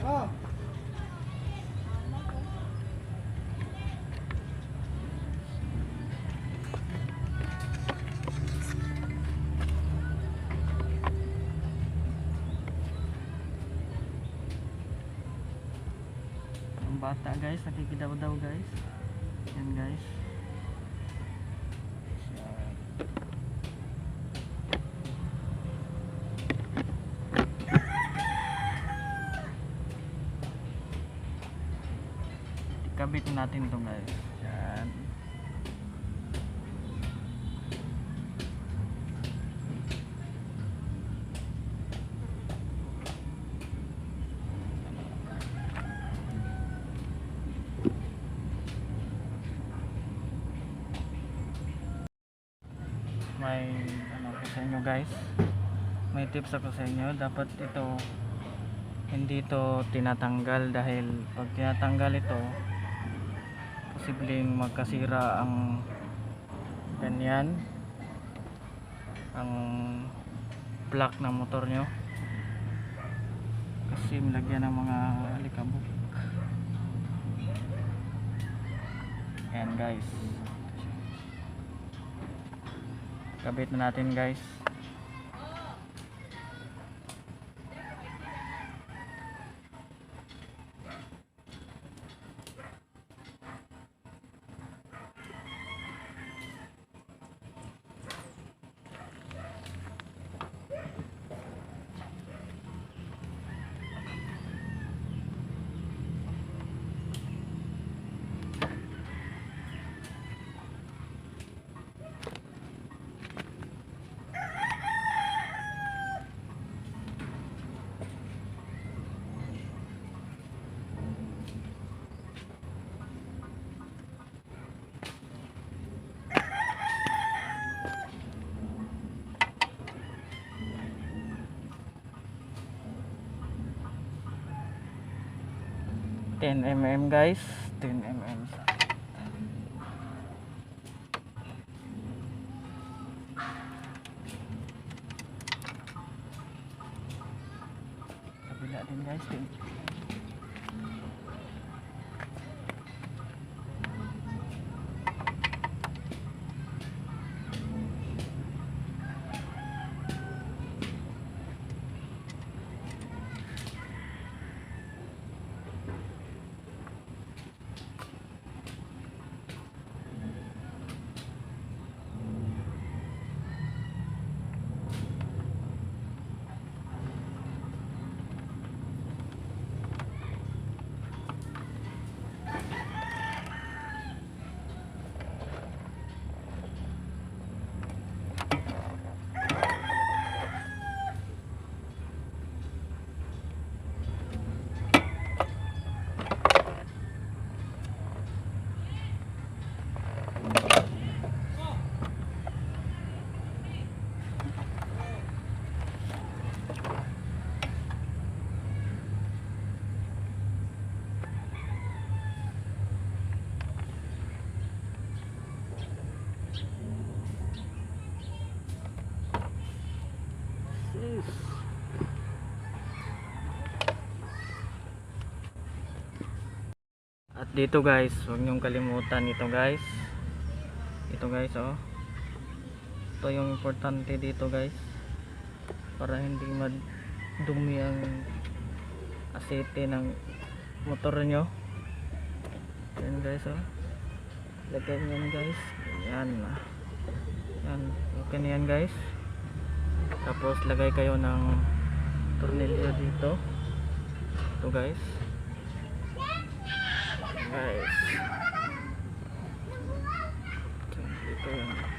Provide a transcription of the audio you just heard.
Oh. Ang bata guys, nakikidaw-daw guys. Yan guys. Kabit natin to guys. Yan. May ano ko sa inyo guys, may tips ako sa inyo. Dapat ito hindi ito tinatanggal, dahil pag tinatanggal ito posibleng magkasira ang ganyan, ang plug ng motor nyo, kasi nilagyan ng mga alikabok. Ayan guys, kabit na natin guys. Mm guys, 10 mm. Kabila din guys, at dito guys, huwag niyong kalimutan ito guys. Ito guys, oh. Ito yung importante dito guys, para hindi madumi ang asete ng motor nyo. Yan guys, oh. Lagyan yan guys. Yan. Yan. Okay na yan guys. Tapos lagay kayo ng tornilyo dito. Ito guys. Guys. Dito yan.